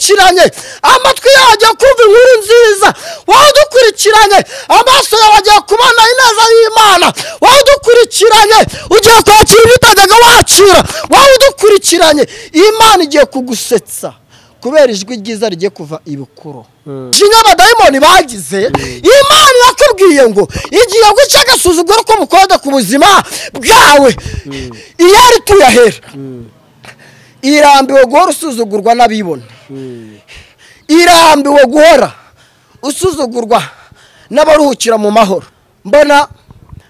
udukurikiranye, amatwi yawe agiye kumva inkuru nziza. Wowe udukurikiranye, amaso yawe agiye kubona ineza y'Imana. Wowe udukurikiranye, ugiye kwakira ibyo utajyaga wakira. Wowe udukurikiranye, Imana igiye kugusetsa kubera ijwi ryiza rigiye kuva ibukuru. Jinya abadayimoni bagize, Imana irakubwiye ngo igiye guca agasuzuguro ko mukoda ku buzima bwawe. Iyo ari tuyahera irambiwe guhora usuzugurwa n'abibona, irambiwe guhora usuzugurwa n'abaruhukira mu mahoro. Mbona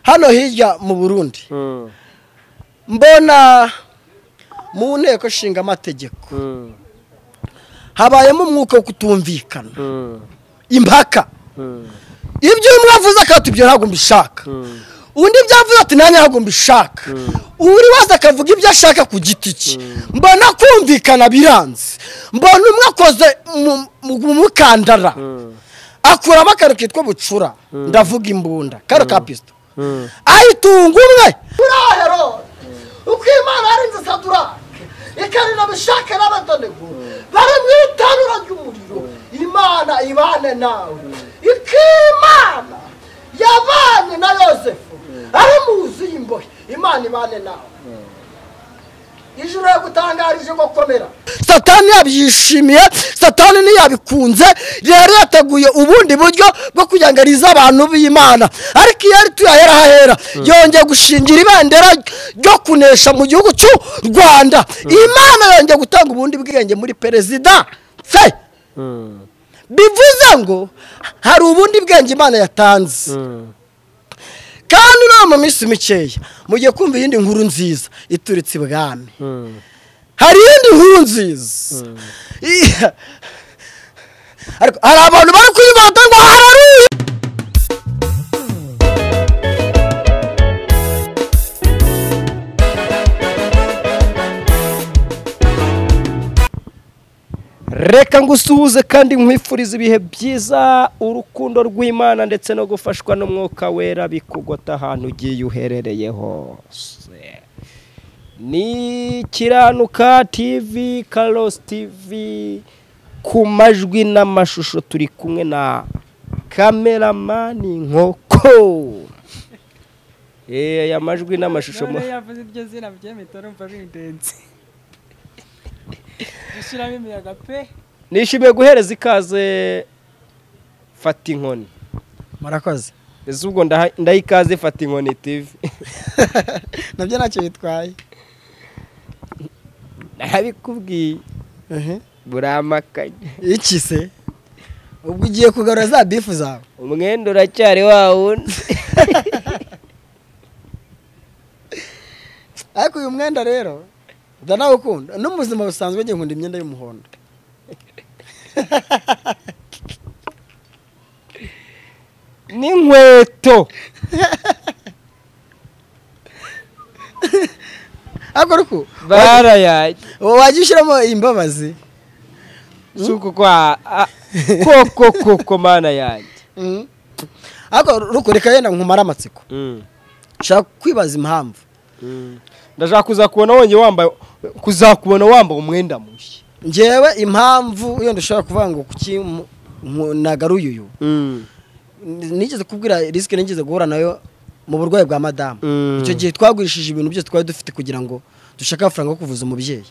hano hirya mu Burundi, mbona mu nteko nshinga amategeko habayemo umwuka wo kutumvikana, impaka. Ibyo umwe avuze akati ibyo ntabwo mbishaka, undi byavuze ati nanjye ntabwo mbishaka, uri wese akavuga ibyo ashaka ku giti cye. Mbona kumvikana biranze. Mbona umwe akoze mu mukandara akuramo akantu kitwa bucura, ndavuga imbunda karo ka pisto, ayitunga umwe. Urahero uko Imana yarinze Sadurake ikarina Meshake n'Abedenego bari mu itanura ry'umuriro, Imana ibane nawe. Imana yabanye na Yosefu ari mu nzu y'imbohe, Imana ibane nawe. Ijuru yagutangarije ngo komera. Satani yabyishimiye, Satani ntiyabikunze, rero yateguye ubundi buryo bwo kuyangariza abantu b'Imana. Ariko iyo ari tuyahera hahera, yongeye gushingira ibendera ryo kunesha mu gihugu cy'u Rwanda. Imana yongeye gutanga ubundi bwenge muri perezida se. Bivuze ngo hari ubundi bwenge Imana yatanze. Kandi no mu minsi mikeya mugiye kumva iyindi nkuru nziza ituritse ibwami. Hari iyindi nkuru nziza. Ariko hari abantu bari kuyibata ngo hararuye. Reka ngusuhuze kandi nkwifuriza ibihe byiza, urukundo rw'Imana ndetse no gufashwa n'umwuka wera bikugota ahantu ugiye uherereye hose. Ni Kiranuka TV, Carlos TV, ku majwi n'amashusho turi kumwe na kameramani Nkoko. Aya majwi n'amashusho none yavuze iryo zina byemita urumva bindenze. Dushiramo imiyaga pe. Nishimiye guhereza ikaze Fata Inkoni. Murakoze. Ese ubwo ndayikaze Fata Inkoni TV. Nabyo ntacyo bitwaye. Nabikubwiye. Buramakanye. Iki se? Ubwo ugiye kugarura za bifu zawe. Umwenda uracyari wa wundi. Ariko uyu mwenda rero ndanawukunda. No mu buzima busanzwe ngiye nkunda imyenda y'umuhondo. N'inkweto. Ariko barayaye. Wajya ushyiramo imbabazi. Suko kwa koko koko mana yanjye. Ariko ruko reka yenda nkumara amatsiko. Nshaka kwibaza impamvu. Ndashaka kuzakubona wongeye wambaye, kuzakubona wambaye umwenda mushya. Njyewe impamvu iyo ndashaka kuvuga ngo kuki nagaruye uyu. Nigeze kubwira risk nigeze guhura nayo mu burwayi bwa madamu. Icyo gihe twagurishije ibintu byose twari dufite kugira ngo dushake amafaranga yo kuvuza umubyeyi.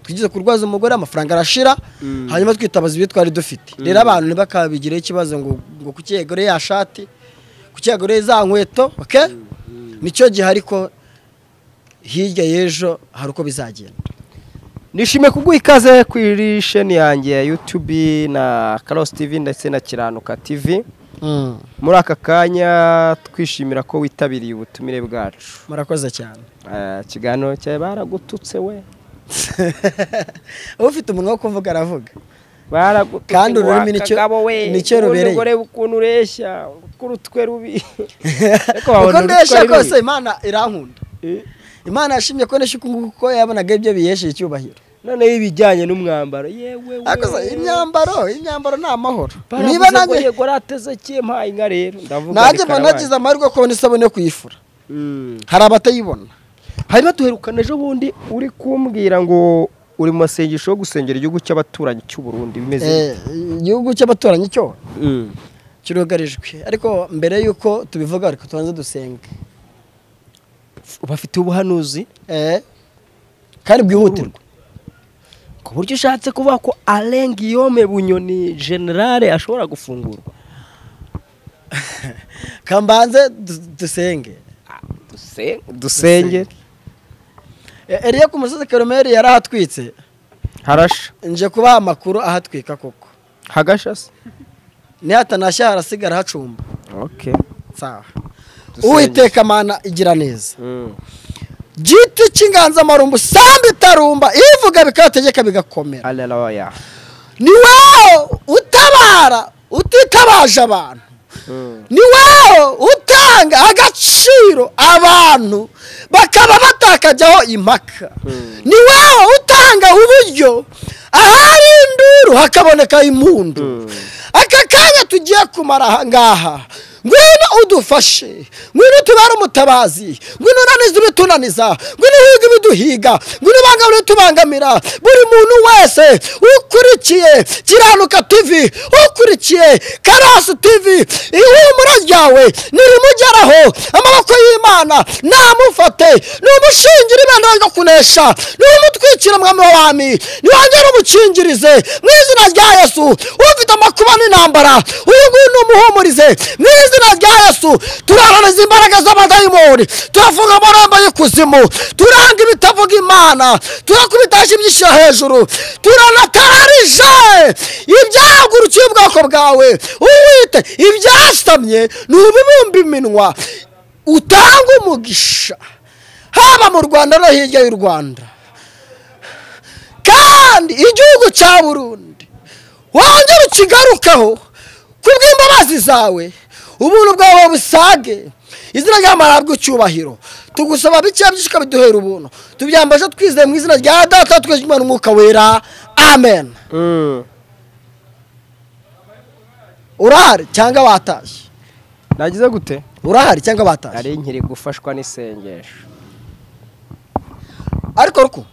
Twigeze kurwaza umugore amafaranga arashira, hanyuma twitabaza ibyo twari dufite. Rero abantu ntibakabigireho ikibazo ngo kuki yegore ya shati, kuki yegore za nkweto, okay? Nicyo gihe ariko hirya y'ejo hari uko bizagenda. Nishimiye kuguha ikaze kuri sheni yanjye ya YouTube na Carlos TV ndetse na Kiranuka TV. Muri aka kanya twishimira ko witabiriye ubutumire bwacu. Murakoze cyane. Ikiganiro cyawe baragututse we. Ufite umunwa wo kuvuga aravuga. Baragututse kandi ururimi nicyo rubereye. Umugore ukuntu ureshya, urutwe rubi. Ariko wabona urutwe kose Imana irankunda. Imana yashimye ko nesha kuko yabonaga ibyo biyeshe icyubahiro. None ibijyanye n'umwambaro yewe akoze imyambaro ni amahoro. Niba nanjye yego rateze kimpaye inka rero ndavuga nanjye nagize amahirwe ko kubona isabune yo kuyifura. Hari abatayibona. Hanyuma duherukana ejo bundi uri kumbwira ngo Uri mu masengesho yo gusengera igihugu cy'abaturanyi cy'u Burundi bimeze igihugu cy'abaturanyi cyo kirugarijwe, ariko mbere yuko tubivuga ariko tubanze dusenge. Bafite ubuhanuzi kandi bwihutirwa, ku buryo ushatse kuvuga ko Alain Guillaume Bunyoni generale ashobora gufungurwa. Kambanze dusenge. Dusenge. Eliya ku musozi Karumeli yarahatwitse harasha, nje kubaha amakuru ahatwika koko hagasha se nihatanashya harasigara hacumba. Okay, sawa. Uwiteka Mana igira neza, giti cy'inganzamarumbu sambi itarumba, ivuga bikategeka bigakomera. Haleluya. Ni wowe utabara utitabaje abantu, ni wowe utanga agaciro abantu bakaba batakajyaho impaka, ni wowe utanga uburyo ahari induru hakaboneka impundu. Aka kanya tugiye kumara aha ngaha, ngwino udufashe, ngwino tubare umutabazi, ngwino unanize ibitunaniza, ngwino uhiga ibiduhiga, ngwino ubangamira ibitubangamira. Buri muntu wese ukurikiye Kiranuka TV, ukurikiye Karasu TV, ihumura ryawe nirimugeraho, amaboko y'Imana namufate, numushingira ibendera ryo kunesha, numutwikira mwami w'abami, niwongere umukingirize mu izina rya Yesu. Ufite amakuba n'intambara, uyu nguyu numuhumurize mu izina rya Yesu. Turaraniza imbaraga z'abadayimoni, turafunga amarembo y'ikuzimu, turanga ibitavuga Imana, turakubita ibyishyira hejuru, turanatarije ibyahagurukiye ubwoko bwawe. Uwite ibyasamye ni ububumba iminwa, utanga umugisha haba mu Rwanda no hirya y'u Rwanda, kandi igihugu cya Burundi wongere ukigarukaho kubw'imbabazi zawe, ubuntu bwawe busage, izina ry'amarabwe icyubahiro. Tugusaba bike byinshi ukabiduhera ubuntu, tubyambaje twizeye mu izina rya Data twese Imana Umwuka Wera, amen. Urahari cyangwa watashye? Nagize gute? Urahari cyangwa watashye? Nari nkiri gufashwa n'isengesho. Ariko ruko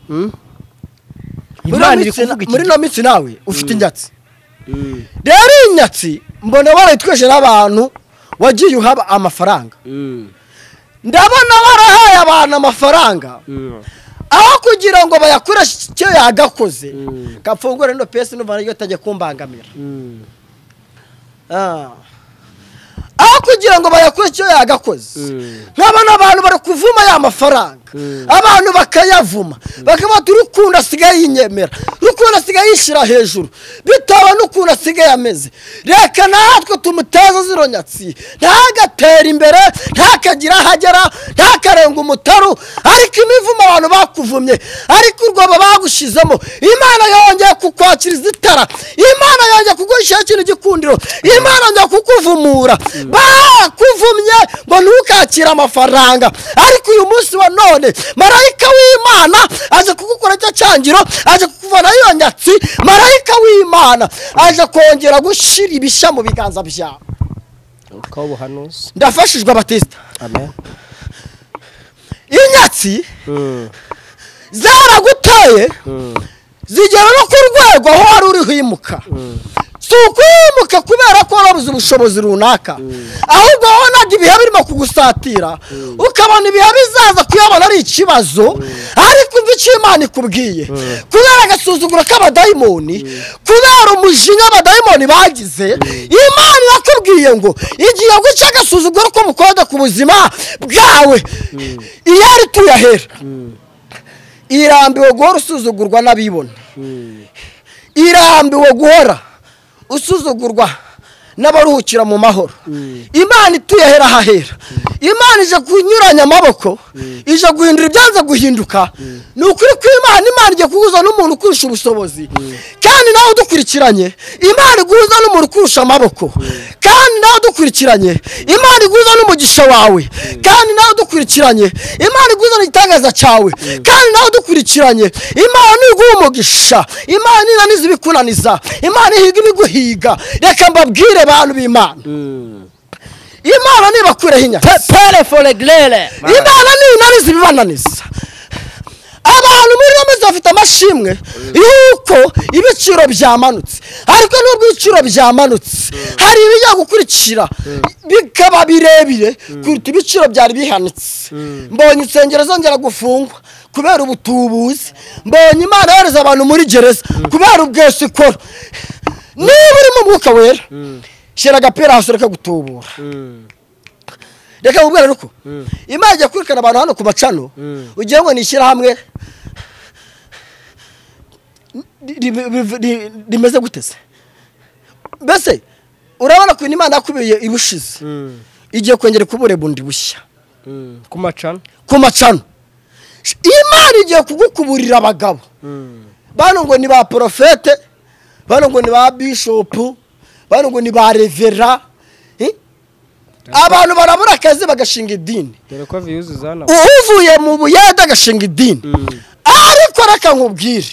muri no minsi nawe ufite inyatsi. Rero inyatsi mbona barayitweje n'abantu wagiye uhaba amafaranga. Ndabona barahaye abantu amafaranga aho kugira ngo bayakoreshe icyo yagakoze. Kapfungure no pesi numva naryo tajya kumbangamira. Aho kugira ngo bayakoreshe icyo yagakoze, nkabona abantu bari kuvuma ya mafaranga, abantu bakayavuma bakaba Rukundo asigaye yinyemera, Rukundo asigaye yishyira hejuru bitewe n'ukuntu asigaye ameze. Reka natwe tumuteze zino nyatsi, ntagatere imbere, ntakagira ahagera, ntakarenga umutaru. Ariko imivumo abantu bakuvumye, ariko urwobo bagushizemo, Imana yongeye kukwakiriza itara, Imana yongeye kugushyira ikintu gikundiro, Imana yongeye kukuvumura. Bakuvumye ngo ntukakire amafaranga, ariko uyu munsi wa none marayika w'Imana aje kugukora icyo cyangiro, aje kukuvana iyo nyatsi. Marayika w'Imana aje kongera gushira ibishya mu biganza byawe. Ndafashijwe Batista. Amen. Inyatsi zaraguteye zigera no ku rwego aho wari uri himuka. Si ukwimuka kubera ko warabuze ubushobozi runaka, ahubwo wabonaga ibihe birimo kugusatira, ukabona ibihe bizaza kuyabona ari ikibazo. Ariko umva icyo Imana ikubwiye, kubera agasuzuguro k'abadayimoni, kubera umujinya abadayimoni bagize, Imana irakubwiye ngo igiye guca agasuzuguro ko mukoda ku buzima bwawe. Iyo ari tuyahera, irambiwe guhora usuzugurwa n'abibona, irambiwe guhora usuzugurwa n'abaruhukira mu mahoro. Imana ituye ahera hahera, Imana ije kunyuranya amaboko, ije guhindura ibyanze guhinduka. Ni ukuri kw'Imana, Imana igiye kuguza n'umuntu ukurusha ubushobozi, kandi nawe udukurikiranye Imana iguhuza n'umuntu ukurusha amaboko, kandi nawe udukurikiranye Imana iguhuza n'umugisha wawe, kandi nawe udukurikiranye Imana iguhuza n'igitangaza cyawe, kandi nawe udukurikiranye Imana iguha umugisha, Imana inaniza ibikunaniza, Imana ihiga ibiguhiga. Reka mbabwire bantu b'Imana, Imana nibakureho inyatsi, Imana ninaniza ibibananiza. Abantu muri bameze Abantu bafite amashimwe yuko ibiciro byamanutse, ariko nubwo ibiciro byamanutse hari ibijya gukurikira bikaba birebire kuruta ibiciro byari bihanitse. Mbonye insengero zongera gufungwa kubera ubutubuzi, mbonye Imana yohereza abantu muri gereza kubera ubwesikoro. Niba uri mu mwuka wera, shyira agapira hasi ureke gutubura. Reka nkubwire nuko Imana ijya kwirukana abantu hano ku macano, ugira ngo ni ishyirahamwe rimeze guteze. Mbese urabona ko Imana yakubiye ibushize, igiye kongera kubure bundi bushya ku macano. Ku macano Imana igiye kugukuburira abagabo bano ngo ni ba profete, bano ngo ni ba bishop, bano ngo ni ba revera. Abantu barabura akazi bagashinga idini, uvuye mu buyede agashinga idini. Ariko reka nkubwire,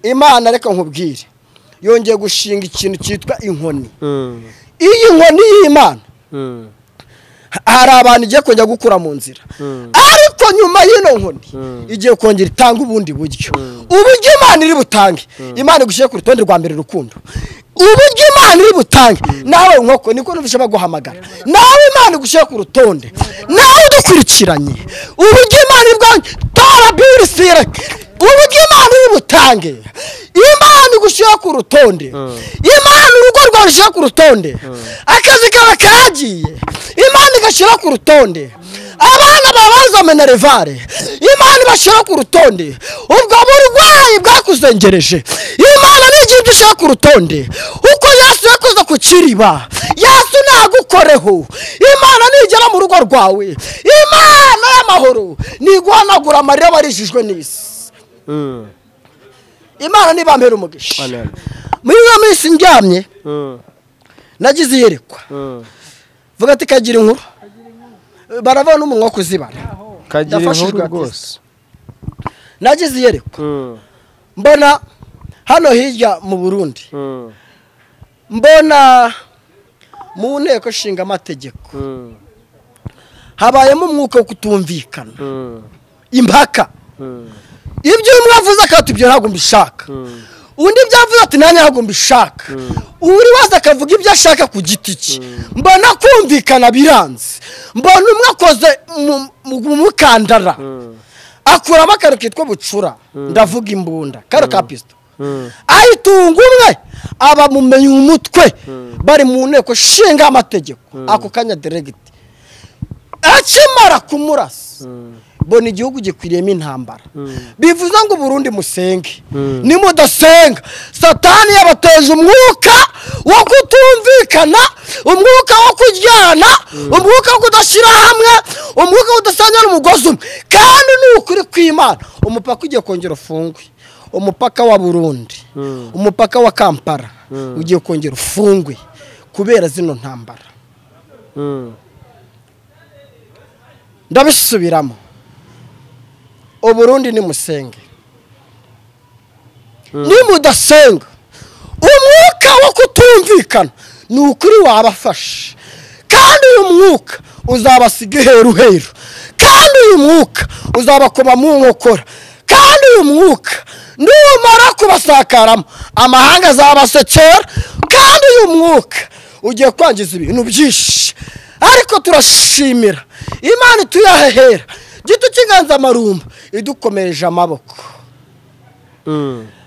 Imana reka nkubwire yongeye gushinga ikintu cyitwa inkoni. Iyi nkoni y'Imana hari abantu igiye kongera gukura mu nzira, ariko nyuma y'ino nkoni igiye kongera itanga ubundi buryo. Uburyo Imana iri butange, Imana igushyire ku rutonde rwa mbere rukundo. Uburyo Imana iri butange nawe nkoko niko numvishe baguhamagara, nawe Imana igushyire ku rutonde, nawe udukurikiranye. Uburyo Imana iri bwange tora birisire, uburyo Imana iri butange, Imana igushyire ku rutonde, Imana urugo rwawe rushyire ku rutonde, akazi kawe kagiye Imana igashyira ku rutonde, abana babanza minerivare Imana ibashyira ku rutonde, ubwo burwayi bwakuzengereje Imana nigira ibyo ishyira ku rutonde. Uko Yesu yakoze ku kiriba, Yesu nagukoreho. Imana nigera mu rugo rwawe, Imana y'amahoro niguhanagura amarira warijijwe n'isi. Imana nibampera umugisha. Muri iyo minsi ndyamye nagize iyerekwa, vuga ati kagira inkuru, barabona umunwa kuzibara. Kagira inkuru rwose. Nagize iyerekwa mbona hano hirya mu Burundi, mbona mu nteko nshinga amategeko habayemo umwuka wo kutumvikana, impaka. Ibyo umwe avuze akati ibyo ntabwo mbishaka, undi byavuze ati nanjye ntabwo mbishaka, uri wese akavuga ibyo ashaka ku giti cye. Mbona kumvikana biranze, mbona umwe akoze mu mukandara akuramo akantu kitwa bucura, ndavuga imbunda karo ka pisto, ayitunga umwe aba mumenye umutwe, bari mu nteko nshinga amategeko. Ako kanya diregiti akimara kumurasa, bona igihugu gikwiriyemo intambara. Bivuze ngo Burundi musenge, nimudasenga Satani yabateje umwuka wo kutumvikana, umwuka wo kuryana, umwuka wo kudashyira hamwe, umwuka wo kudasangira umugozi umwe. Kandi ni ukuri kw'Imana, umupaka ugiye kongera ufungwe, umupaka wa Burundi, umupaka wa Kampala ugiye kongera ufungwe kubera zino ntambara. Ndabisubiramo, Uburundi nimusenge, nimudasenga umwuka wo kutumvikana ni ukuri wabafashe, kandi uyu mwuka uzabasiga iheruheru, kandi uyu mwuka uzabakoma mu nkokora, kandi uyu mwuka numara kubasakaramo amahanga azabasekera, kandi uyu mwuka ugiye kwangiza ibintu byinshi. Ariko turashimira Imana ituyahehera gito cy'inganzamarumbo idukomereje amaboko.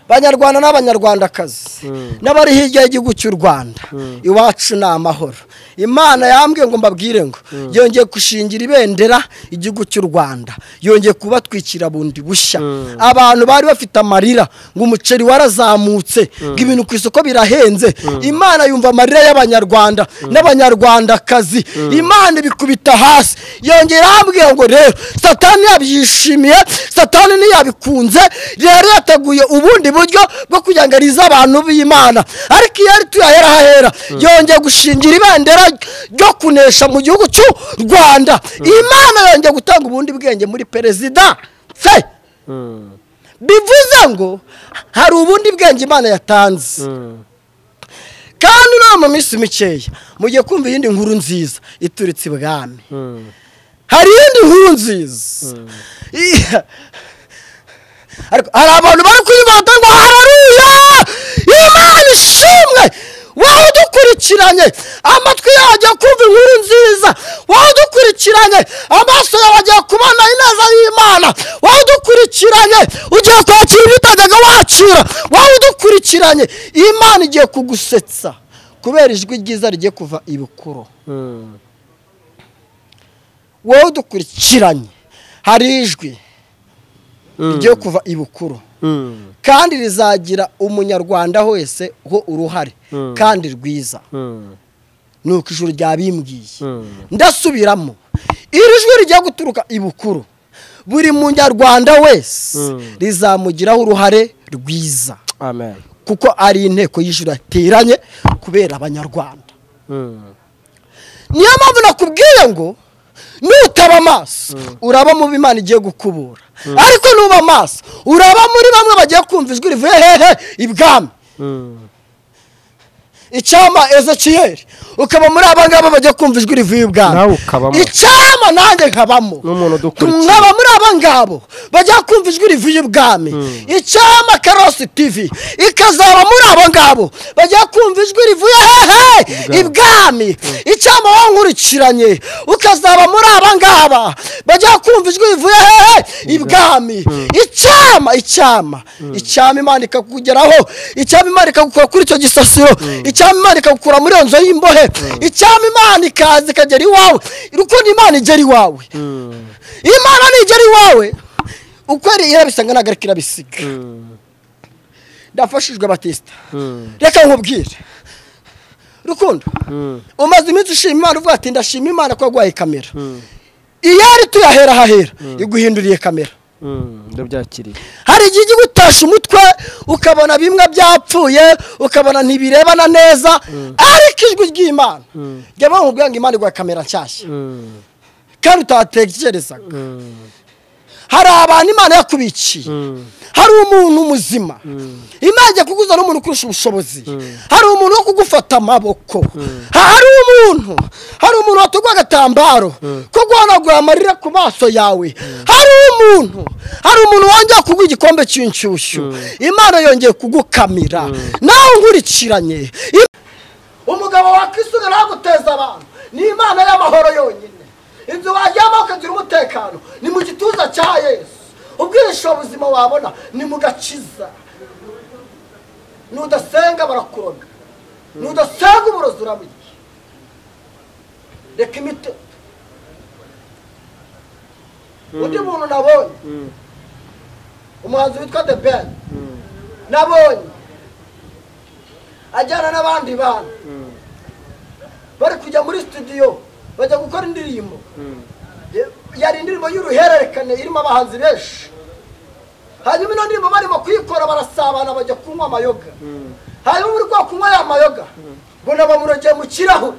Banyarwanda n'abanyarwandakazi n'abari hirya y'igihugu cy'u Rwanda, iwacu ni amahoro. Imana yambwiye ngo mbabwire ngo yongeye gushingira ibendera igihugu cy'u Rwanda, yongeye kubatwikira bundi bushya. Abantu bari bafite amarira ngo umuceri warazamutse, ngo ibintu ku isoko birahenze. Imana yumva amarira y'abanyarwanda n'abanyarwandakazi, Imana ibikubita hasi. Yongera ambwiye ngo rero Satani yabyishimiye, Satani ntiyabikunze, rero yateguye ubundi buryo bwo kuyangariza abantu b'Imana. Ariko iyo ari tuyahera hahera, yongeye gushingira ibendera ryo kunesha mu gihugu cy'u Rwanda. Imana yongeye gutanga ubundi bwenge muri perezida se. Bivuze ngo hari ubundi bwenge Imana yatanze. Kandi no mu minsi mikeya mugiye kumva iyindi nkuru nziza ituritse ibwami. Hari iyindi nkuru nziza. Ariko hari abantu bari kuyibata ngo haleluya, Imana ishimwe. Wowe udukurikiranye amatwi yawe agiye kumva inkuru nziza, wowe udukurikiranye amaso yawe agiye kubona ineza y'Imana, wowe udukurikiranye ugiye kwakira ibyo utajyaga wakira, wowe udukurikiranye Imana igiye kugusetsa kubera ijwi ryiza rigiye kuva ibukuru. Wowe udukurikiranye hari ijwi rigiye kuva ibukuru kandi rizagira umunyarwanda wese ho uruhare kandi rwiza. Nuko ijuru ryabimbwiye. Ndasubiramo, iri jwi rigiye guturuka ibukuru buri munyarwanda wese rizamugiraho uruhare rwiza. Amen. Kuko ari inteko y'ijuru yateranye kubera abanyarwanda. Niyo mpamvu nakubwiye ngo nutaba amaso uraba mu Imana igiye gukubura, ariko nuba amaso uraba muri bamwe bagiye kumva ijwi rivuye hehe ibwami. Icyama Ezekiel ukaba muri aba ngaba bagiye kumva ijwi rivuye ibwami, icyama nanjye nkabamo nkaba muri aba ngabo bajya kumva ijwi rivuye ibwami. Icyama Karosi TV ikazaba muri abo ngabo bajya kumva ijwi rivuye hehe ibwami. Icyama wankurikiranye ukazaba muri aba ngaba bajya kumva ijwi rivuye hehe ibwami. Icyama icyama icyama Imana ikakugeraho, icyama Imana ikagukura kuri icyo gisasiro, icyama Imana ikagukura muri iyo nzu y'imbohe, icyama Imana ikaza ikagera iwawe. Urukundo Imana igera iwawe, Imana nigera iwawe uko irabisanga ntabwo ariko irabisiga. Ndafashijwe Batista. Reka nkubwire Rukundo, umaze iminsi ushima Imana uvuga ati ndashima Imana ko yaguhaye kamera, iyo ari tuyahera hahera iguhinduriye kamera. Ndabyakiriye. Hari igihe ijya igutasha umutwe ukabona bimwe byapfuye, ukabona ntibirebana neza, ariko ijwi ry'Imana jya bamubwira ngo Imana iguha kamera nshyashya kandi utatekerezaga. Hari abantu Imana yakubikiye, hari umuntu muzima Imana ijya kuguza n'umuntu kurusha ubushobozi, hari umuntu wo kugufata amaboko, hari umuntu watugwa agatambaro ko guhanagura amarira ku maso yawe, hari umuntu wongeye kuguha igikombe cy'inshyushyu. Imana yongeye kugukamira nawe nkurikiranye. Umugabo wakwisuga ntaguteza abantu, ni Imana y'amahoro yonyine. Inzu wajyamo ukagira umutekano ni mu gituza cya Yesu. Ubwihisho buzima wabona ni mu gakiza. Nudasenga barakuroga, nudasenga uburozi urabuye. Reka imiti. Undi muntu nabonye, umuhanzi witwa The Ben, nabonye ajyana n'abandi bantu bari kujya muri studio bajya gukora indirimbo. Yari indirimbo y'uruhererekane irimo abahanzi benshi. Hanyuma ino ndirimbo barimo kuyikora barasabana bajya kunywa amayoga. Hanyuma muri kwa kunywa ya mayoga mbona bamurogeye mu kirahure.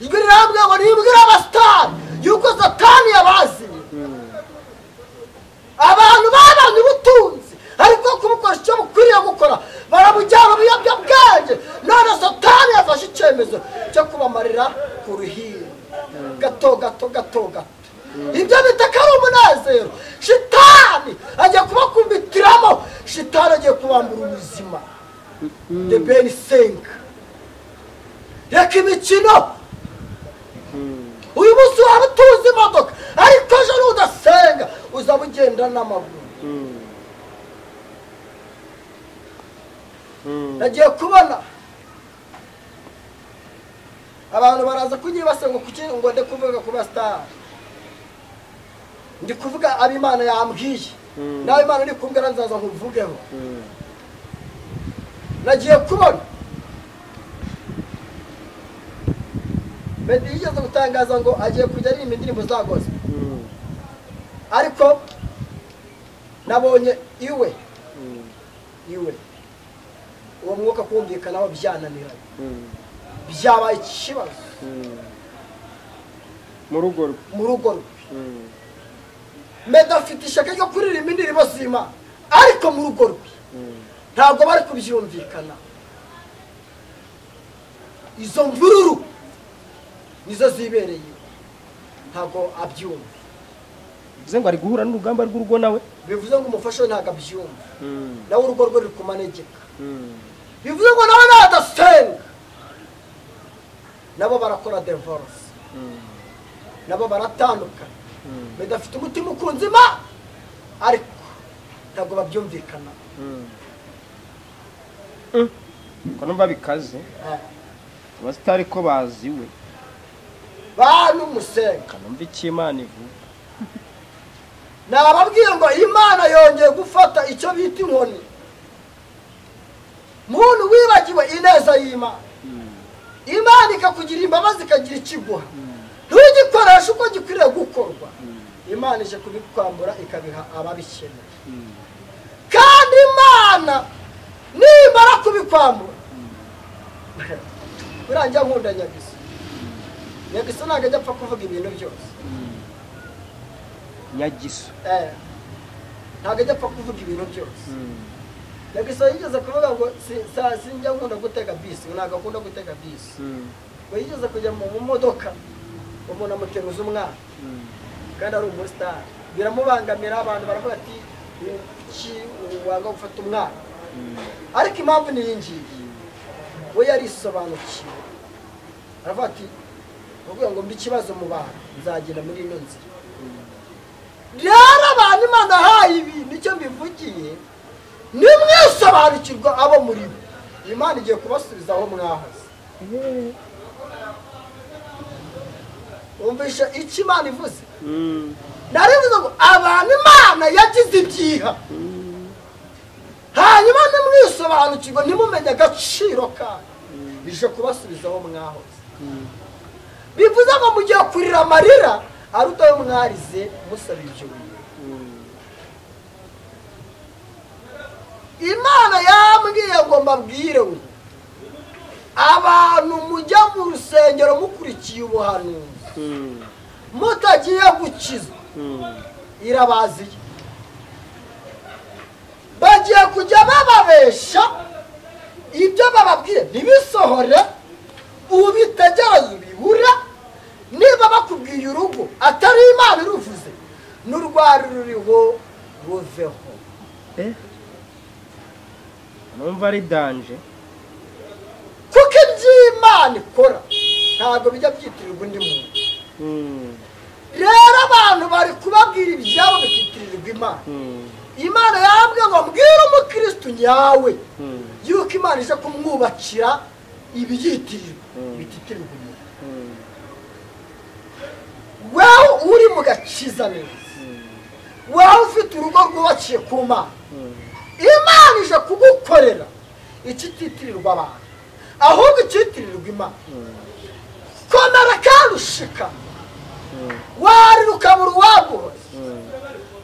Ijwi rirambwira ngo nibwire abasitari yuko Satani yabaziye. Abantu babanye ubutunzi ariko kubukoresha icyo bukwiriye gukora barabujyana mu biyobyabwenge. None Satani yafashe icyemezo cyo kubamarira ku ruhimbi gato gato gato gato. Ibyo bita ko ari umunezero, shitani agiye kubakumbitiramo, shitani agiye kubambura ubuzima. The Ben senga, reka imikino. Uyu munsi waba utuzi imodoka ariko ejo nudasenga uzaba ugenda n'amaguru. Nagiye kubona abantu baraza kunyibasa ngo kuki ngo nde kuvuga ku bastar. Ndi kuvuga ab'Imana yambwiye, nawe Imana ni kumbwira nzaza nkuvugeho. Nagiye kubona Meddy yigeze gutangaza ngo agiye kujya aririmba indirimbo za gospel, ariko nabonye iwe uwo mwuka kumvikana byananiranye, byabaye ikibazo mu rugo rwe. Meddy afite ishyaka ryo kuririmba indirimbo z'Imana ariko mu rugo rwe ntabwo bari kubyumvikana. Izo mvururu nizo zibereye, ntabwo abyumva. Bivuze ngo ari guhura n'urugamba rw'urugo nawe. Bivuze ngo umufasha we ntabwo abyumva, nawe urugo rwe ruri kumanegeka. Bivuze ngo nawe nadasenga, nabo barakora divorce, nabo baratandukana. Badafite umutima ukunze Imana, ariko ntabwo babyumvikana. Ko numva bikaze abasitari ko baziwe bantu musenga, numva icyo Imana ivuga. Nababwiye ngo Imana yongeye gufata icyo bita inkoni. Muntu wibagiwe ineza y'Imana, Imana ikakugira imbabazi ikagira ikiguha, ntugikoreshe uko gikwiriye gukorwa. Imana ije kubikwambura ikabiha ababikeneye. Kandi Imana nimara kubikwambura, urangira nkunda Nyagiso. Nyagiso ntabwo ajya apfa kuvuga ibintu byose. Nyagiso ntabwo ajya apfa kuvuga ibintu byose. Nyagiso yigeze kuvuga ngo sinjya nkunda gutega bisi, ntabwo akunda gutega bisi. Ngo yigeze kujya mu modoka, umuntu amuteruza umwana kandi ari umusitari, biramubangamira. Abantu baravuga ati kuki wanga gufata umwana? Ariko impamvu ni iyi ngiyi, we yarisobanukiwe, aravuga ati uvuga ngo mbi ikibazo mu bantu, nzagenda muri ino nzira. Rero abantu Imana ahaye ibi, nicyo mbivugiye, nimwisobanukirwa abo muri bo, Imana igiye kubasubiza aho mwahoze. Umvisha icyo Imana ivuze? Narivuze ngo abantu Imana yagize ibyiha, hanyuma nimwisobanukirwa, ntimumenye agaciro kayo, ije kubasubiza aho mwahoze. Bivuze ngo mugiye kurira amarira aruta ayo mwarize musaba ibyo bintu. Imana yambwiye ngo mbabwire ngo abantu mujya mu rusengero mukurikiye ubuhanuzi mutagiye gukizwa, irabaziye. Bagiye kujya bababesha ibyo bababwiye ntibisohore, ubitegereze ubibura. Niba bakubwiye urugo atari Imana iruvuze, n'urwari ruriho ruveho. Numva ari danje, kuko iby'Imana ikora ntabwo bijya byitirirwa undi muntu. Rero abantu bari kubabwira ibyabo bikitirirwa Imana. Imana yambwiye ngo mbwire umukristo nyawe yuko Imana ije kumwubakira ibiyitirirwa bititirirwa umuntu. Wewe uri mu gakiza neza, wewe ufite urugo rwubakiye ku Mana, Imana ije kugukorera ikititirirwa abantu, ahubwo ikitirirwa Imana. Komera kandi ushikame, warira ukabura uwaguhoza,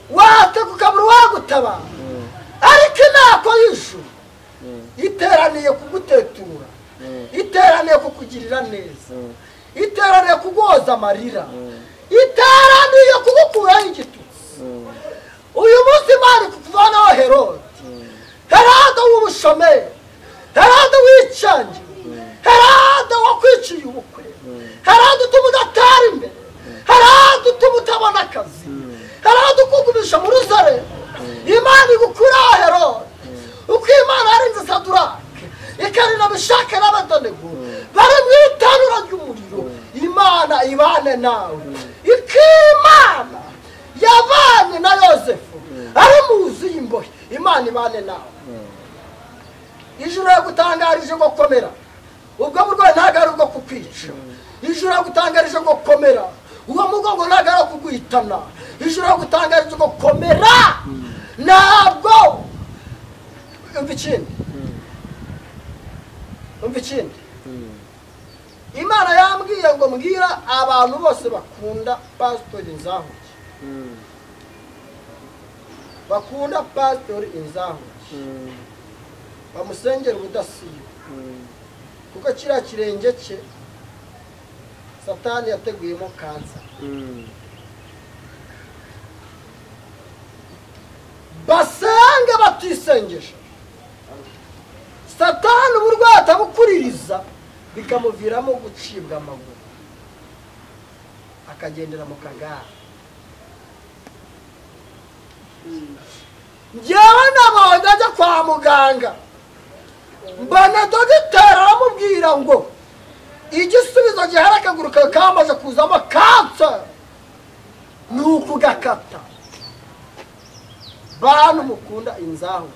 wateka ukabura uwagutabara, ariko inteko y'ijuru iteraniye kugutetura, iteraniye kukugirira neza, iteraniye kuguhoza amarira, iteraniye kugukuraho igitutsi. Uyu munsi Imana ikuvanaho Herode, Herode w'ubushomeri, Herode w'icangiwe, Herode wakwiciye ubukwe, Herode utuma udatera imbere, Herode utuma utabona akazi, Herode ukugumisha mu ruzare. Imana igukuraho Herode. Uko Imana yarinze Sadurake, ikarinda Meshake n'Abedenego bari mu itanura ry'umuriro, Imana ibane nawe. Imana yabanye na Yosefu ari mu nzu y'imbohe, Imana ibane nawe. Ijuru yagutangarije ngo komera, ubwo burwayi ntabwo ari ubwo kukwica. Ijuru yagutangarije ngo komera, uwo mugongo ntabwo ari kuguhitana. Ijuru yagutangarije ngo komera, ntabwo. Umva ikindi, umva ikindi. Imana yambwiye ngo mbwira abantu bose bakunda Pasitori Nzahuke, bakunda Pasitori Nzahuke, bamusengera ubudasiba, kuko kiriya kirenge cye Satani yateguyemo kansa. Basenge batisengesha, Satani uburwayi atabukuririza, bikamuviramo gucibwa amaguru, akagendera mu kagare. Njyewe nabonye ajya kwa muganga, mbona dogiteri aramubwira ngo igisubizo gihari akaguru kawe kamaze kuzamo kanseri ni ukugakata. Bantu mukunda inzahu,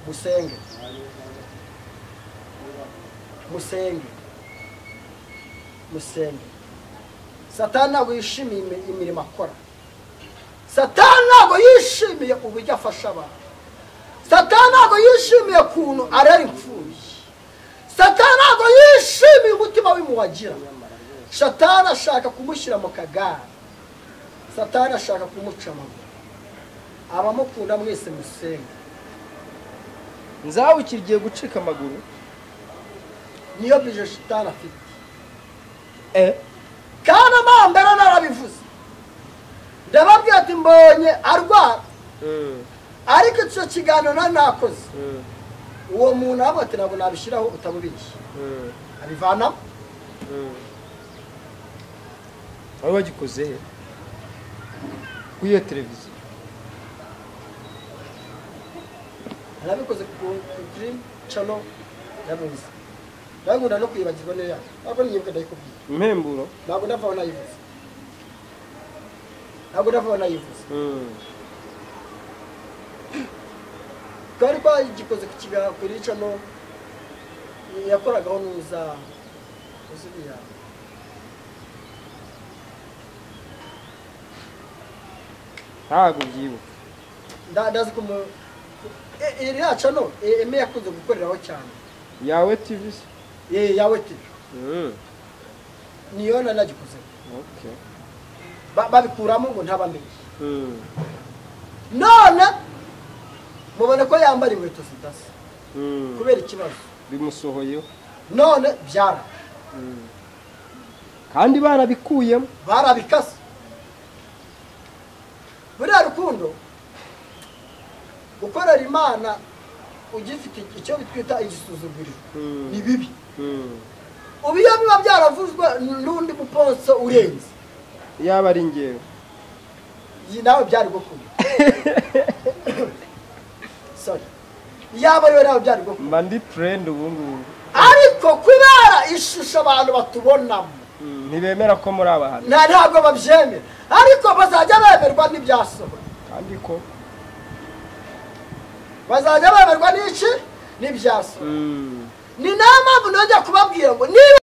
musenge, musenge, musenge. Satani ntabwo yishimiye imirimo akora. Satani ntabwo yishimiye uburyo afasha abantu. Satani ntabwo yishimiye ukuntu arera imfubyi. Satani ntabwo yishimiye umutima w'impuhwe. Satani ashaka kumushyira mu kagare. Satani ashaka kumuca amaguru. Abamukunda mwese musenge. Nzawe kigiye gucika amaguru. Niyo bije Satani afite. Kandi amambere narabivuze. Ndababwira ati mbonye arwara. Ariko icyo kiganiro nakoze. Uwo muntu abo ati ntabwo nabishyiraho utabubishye. Abivanamo. Wari wagikoze he? Kuri iyo televiziyo? Narabikoze kuri channel yabuze. Ndagunda no kwibagirwa niyo yayo. Ntabwo niyibuka ndayikubwira. Impemburo? Ntabwo ndavaho nayivuze. Ntabwo ndavaho nayivuze. Twari twagikoze ku kiganiro kuri channel yakoragaho nuza uzubiya. Ntabwo byibuka. Ndazi ko iriya channel eme yakunze gukoreraho cyane. Yawe TV se? Yawe TV. Niyo nagikoze. Okay. Babikuramo ngo ntabamenye. None mubone ko yambara inkweto zidasa. Kubera ikibazo bimusohoyeho. None byara. Kandi barabikuyemo. Barabikase. Buriya rukundo gukorera Imana ugifite icyo bitwita igisuzuguriro ni bibi. Ubu iyo biba byaravuzwe n'undi muponso urenze yaba ari ngewe iyi nawe byari gukunda. Sorry. Yaba ariwe nawe byari gukunda. Mba ndi trend ubu ngubu. Ariko kubera ishusho abantu batubonamo ntibemera ko muri abahanzi. Ntabwo babyemera. Ariko bazajya bemerwa n'ibyasohoye. Kandi ko bazajya bemerwa n'iki? N'ibyasohoye. Ni nayo mpamvu nongera kubabwira ngo niba